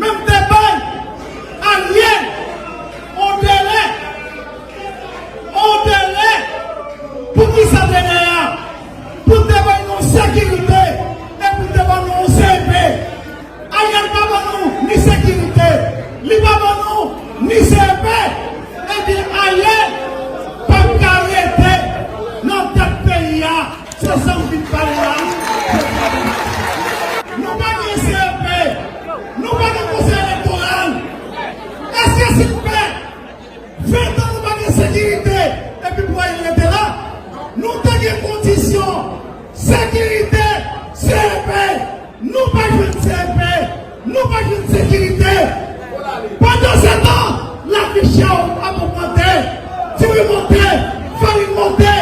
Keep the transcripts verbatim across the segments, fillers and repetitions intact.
Men m te bay Ariel on delè, on delè. Poukisa delè a? Pou l te bay nou sekirite, epi l te ban nou on C E P. Ariel pa ban nou ni sekirite, li pa ban nou ni C E P. Ebyen, Ariel p ap ka rete nan tèt peyi a. Se sa m vin pale la. Nou pa gen C E P, nou pa gen konsèy elektoral. Èske si n fè ven tan nou pa gen sekirite, epi pou Ariel rete la? Nou te gen kondisyon, sekirite, C E P. Nou pa jwenn C E P, nou pa jwenn sekirite. Pandansetan, lavi chè ap ogmante, diri monte, farin monte,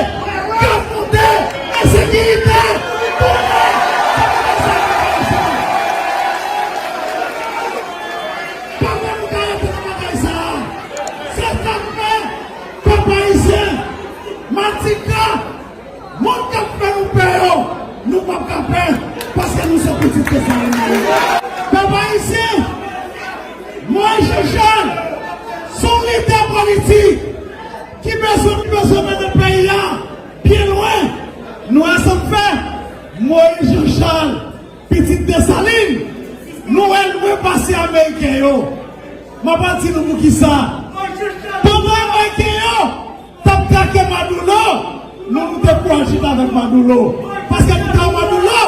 gaz monte, ensekirite tounen. Pa fè nou ka rete nan bagay sa a. Se sa k fè, pèp ayisyen, Matika, moun k ap fè nou pè yo, nou p ap ka pè, paske nou se pitit Desalin yo. Pèp ayisyen, Moyiz Jan Chal se yon lidè politik ki bezwen, ki bezwen mennen peyi a byen lwen. Nou wè sa m fè? Moyiz Jan Chal, pitit Desalin, nou wè l lwen pase Ameriken yo. M ap di nou poukisa. Pandan Ameriken yo t ap trake Maduro, nou, nou te kouri al chita avèk Maduro. Paske nou ta wè Maduro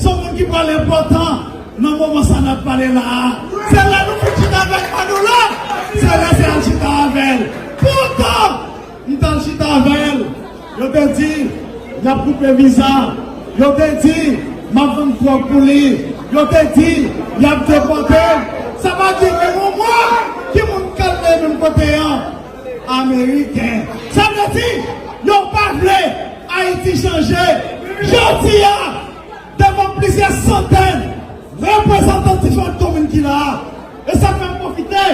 se yon moun ki pral enpòtan nan moman sa n ap pale la a. Se lè nou fin chita avèk Maduro, se lè se al chita avè l. Poutan, m t al chita avè l. Yo te di, y ap koupe viza. Yo te di, m ap vann dwòg pou li. Yo te di, y ap depòte l. Sa pa di menm yon mwa ki moun k al leve menm kote an. Ameriken. Sa vle di, yo pa vle Ayiti chanje. Jodi a, devan plizyè santèn reprezantan diferan komin ki la a. E sa fè m pwofite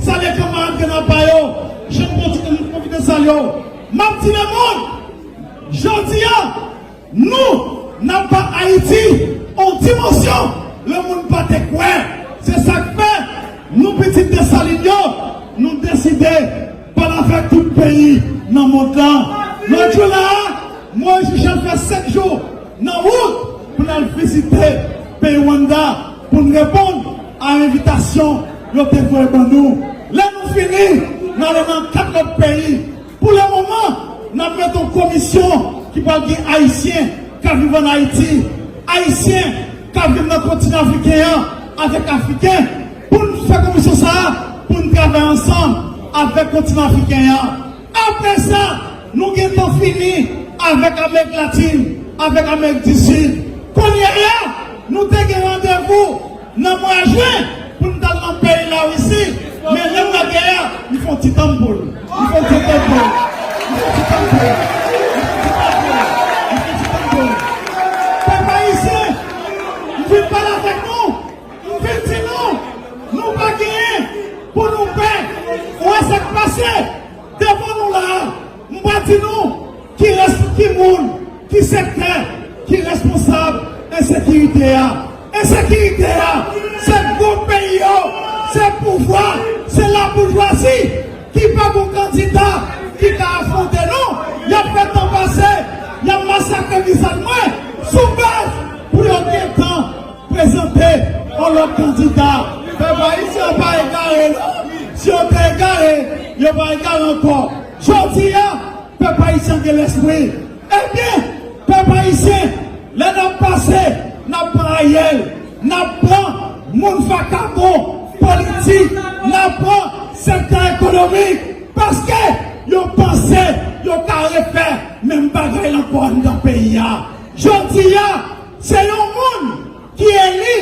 salye kanmarad Grenn Apa yo, jan m pwofite, m pwofite salye w. M ap di lemonn, jodi a, nou, n ap ba Ayiti yon dimansyon lemonn pa te kwè. Se sa k fè, nou pitit Desalin yo, nou deside pale avèk tout peyi nan mond lan. Lòt jou la a, Moyiz Michel fè senk jou nan wout pou n al vizite peyi Rwanda, pou n reponn a envitasyon yo te voye ban nou. Lè nou fini, n ale nan kat lòt peyi. Pou le moman, n ap mete yon komisyon ki pral gen Ayisyen k ap viv ann Ayiti, Ayisyen k ap viv nan kontinan afriken an avèk Afriken, pou n fè komisyon sa a, pou n travay ansanm avèk kontinan afriken an. Apre sa, nou gentan fini avèk Amerik Latin, avèk Amerik di Sid. Kounye a, nou te gen randevou nan mwa jen pou n t al nan peyi Larisi, men lè m lage a, m fè yon ti tann pou l. M fè yon ti tann pou l. M fè yon ti tann pou l. M fè yon ti tann pou l. M fè yon ti tann pou l. Pèp ayisyen, m vin pale avèk nou. M vin di nou, nou pa genyen pou nou pè. Ou wè sa k pase devan nou la a? M pral di nou ki rès, ki moun, ki sektè ki responsab ensekirite a. Ensekirite a, se gwo peyi yo, se pouvwa, se laboujwazi ki pa gon kandida ki ka afwonte nou. Y ap fè tan pase, y ap masakre Desalin sou baz pou yo gentan prezante yon lòt kandida. Pèp ayisyen pa egare, non. Si yo te egare, yo pa egare ankò. Jodi a, pèp ayisyen gen lespri. Ebyen, pèp ayisyen, lè n ap pase, n ap pran Ariel, n ap pran moun vakabon politik, n ap pran sektè ekonomik, paske yo panse yo ka refè menm bagay la ankò anndan peyi a. Jodi a, se yon moun ki eli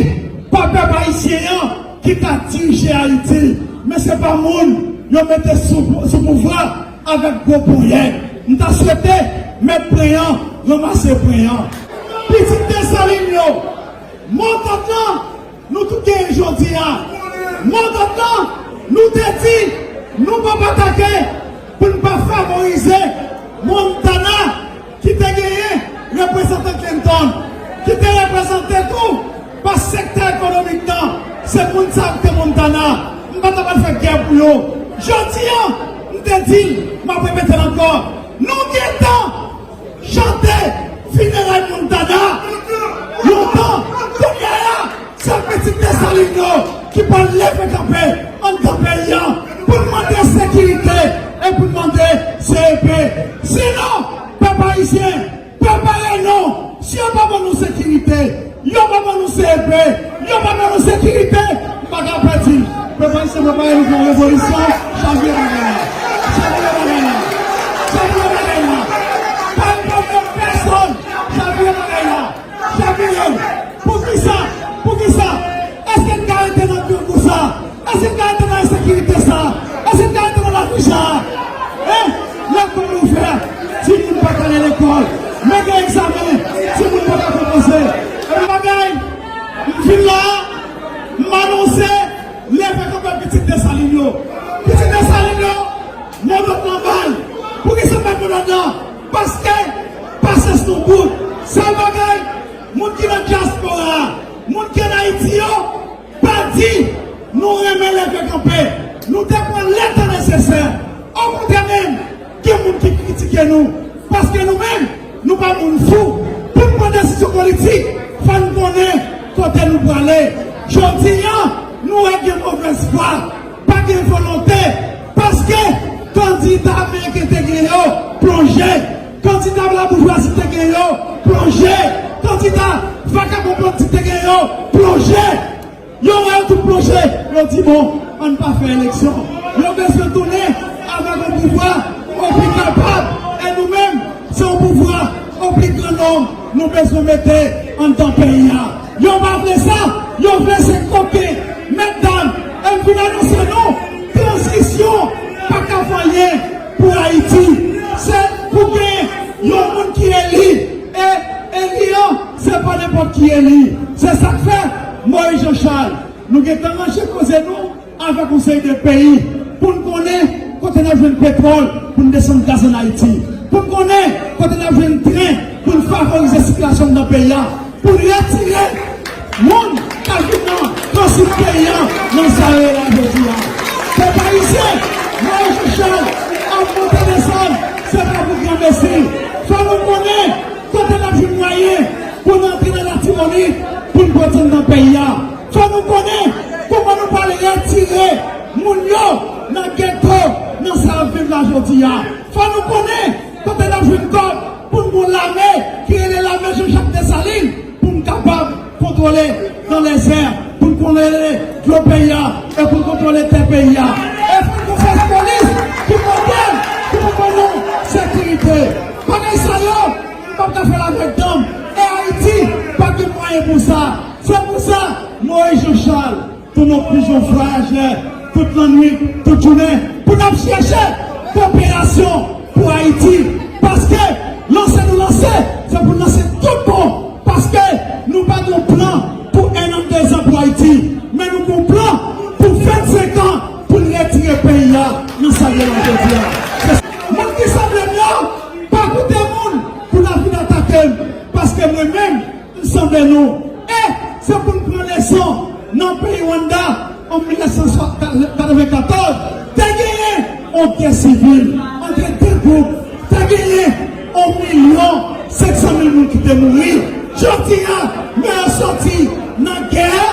pa pèp ayisyen an ki ka dirije Ayiti, men se pa moun yo mete sou, sou pouvwa avèk gwo ponyèt. M ta swete mèt pwen an ranmase pwen an. Pitit Desalin yo, Mòn Dòt lan, nou tout genyen jodi a. Mòn Dòt lan, nou te di, nou p ap atake pou n pa favorize Montana, ki te genyen reprezantan Clinton, ki te reprezante tou pa sektè ekonomik lan, Se moun sa k te Montana, m pa t ap al fè gè pou yo. Jodi a, m te di l, m ap repete l ankò, nou gentan chante fineray Montana lontan. Kounye a, se pitit Desalin yo ki pral leve kanpe anndan peyi a pou n mande sekirite e pou n mande C E P. Sinon, pèp ayisyen, prepare nou. Si yo pa ban nou sekirite, yo pa ban nou C E P, yo pa ban nou sekirite, m pa ka pèdi. Pèp ayisyen, prepare nou pou yon revolisyon. Chavire bagay la. Chavire bagay la. Chavire bagay la. Pa enpòte pèsonn. Chavire bagay la. Chavire l. Poukisa? Poukisa? Èske n ka rete nan grangou sa? Èske n ka rete nan ensekirite sa? Èske n ka rete nan lafrechè a? Hein? Lekòl ouvè, timoun pa ka ale lekòl. Men gen egzamen, timoun pa ka konpoze. E yon bagay, m vin la, m anonse, leve kanpe pitit Desalin yo. Pitit Desalin yo, modòd lan bay. Poukisa m bay modòd lan? Paske pasyans nou bout. Sèl bagay, moun ki nan dyaspora a, moun ki ann Ayiti yo, pa di nou renmen leve kanpe. Nou te pran letan nesesè. Okontrè menm, gen moun ki kritike nou. Paske nou menm, nou pa moun fou. Pou n pran desizyon politik, fò n konnen kote nou prale. Jodi a, nou wè gen movèz fwa, pa gen volonte. Paske kandida ameriken te gen yo, plonje. Kandida laboujwazi te gen yo, plonje. Kandida vakabon bandi te gen yo, plonje. Yo wè yo tout plonje, yo di, bon, ann pa fè eleksyon. Yo bezwen tounen avèk yon pouvwa yo pi kapab. E nou menm, se yon pouvwa yo pi gran nonm nou bezwen mete anndan peyi a. Yo pa vle sa, yo vle se koken. Medam, e m vin anonse nou, tranzisyon pa ka fè anyen pou Ayiti. Se pou gen yon moun ki eli, e eli an, se pa nenpòt ki eli. Se sa k fè, Moïse Jean Charles, nou gentan ranje koze nou avèk yon seri de peyi pou n konnen kote n ap jwenn petwòl pou n desann gaz ann Ayiti, pou n konnen kote n ap jwenn tren pou n favorize sikilasyon anndan peyi a, pou n retire moun k ap vin nan transit peyi a nan sa yo ye la jodi a. Pèp ayisyen, Moïse Jean Charles ap monte desann, se pa pou granmesi. Fò nou konnen kote n ap jwenn mwayen pou n antre nan Latibonit, pou n pran tè anndan peyi a. Fò nou konnen kòman nou pral retire moun yo nan geto, nan sa y ap viv la jodi a. Fò nou konnen kote n ap jwenn kòb pou n gen yon lame ki rele lame Jean Jacques Dessalines, pou n kapab kontwole nan lèzè, pou n kontwole dlo peyi a, e pou n kontwole tè peyi a. E fò n gen fòs polis ki modèl, ki pou ban nou sekirite. Bagay sa yo, m p ap ka fè l avèk dan m. E Ayiti pa gen mwayen pou sa. Se pou sa, Moïse Jean Charles, tounen yon pijon vwayajè, tout lannwit, tout jounen, pou n ap chèche koperasyon pou Ayiti. Paske lanse nou lanse, se pou n lanse tout bon. Paske nou pa gen plan pou en an, de zan pou Ayiti. Men nou gen plan pou vennsenk an pou n retire peyi a nan sa l ye la jodi a. Se moun ki sanble m yo, pa koute moun pou n ap vin atake m. Paske mwen menm, m sanble nou. E se pou n pran leson nan peyi Rwanda an mil nèf san katrevenkatòz. Te genyen yon gè sivil ant de gwoup. Te genyen yon milyon senk san mil moun ki te mouri. Jodi a, men yo soti nan gè a,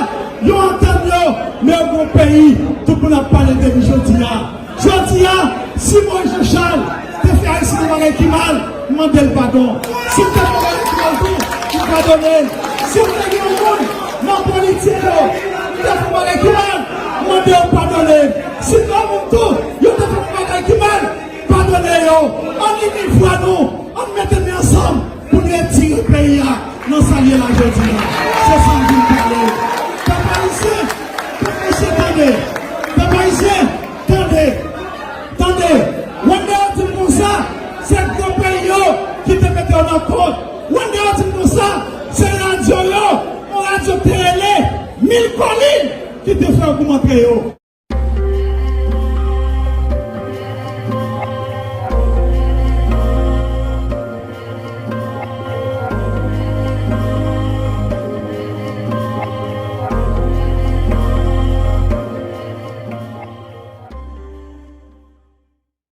yo antann yo, men yo gen yon peyi tout moun ap pale de li jodi a. Jodi a, si Moïse Jean Charles te fè Ayisyen yon bagay ki mal, mande l padon. Si l te fè yon bagay ki mal tou, m padone l. Si w te gen yon moun nan politik yo ki te fè yon bagay ki mal, mande yo padone l. Si granmoun tou, yo te fè yon bagay ki mal, padone yo. Ann ini vwa nou, ann mete men ansanm pou n retire peyi a nan sa l ye la jodi a. Se sa m vin pale. Pèp ayisyen, pèp ayisyen, tande. Pèp ayisyen, tande. Tande. Wanda yo di m konsa, se gwo peyi yo ki te mete yo nan kont. Wanda yo di m konsa, se radyo yo, yon radyo k te rele Mil Kolin ki te fè yo koumantre yo.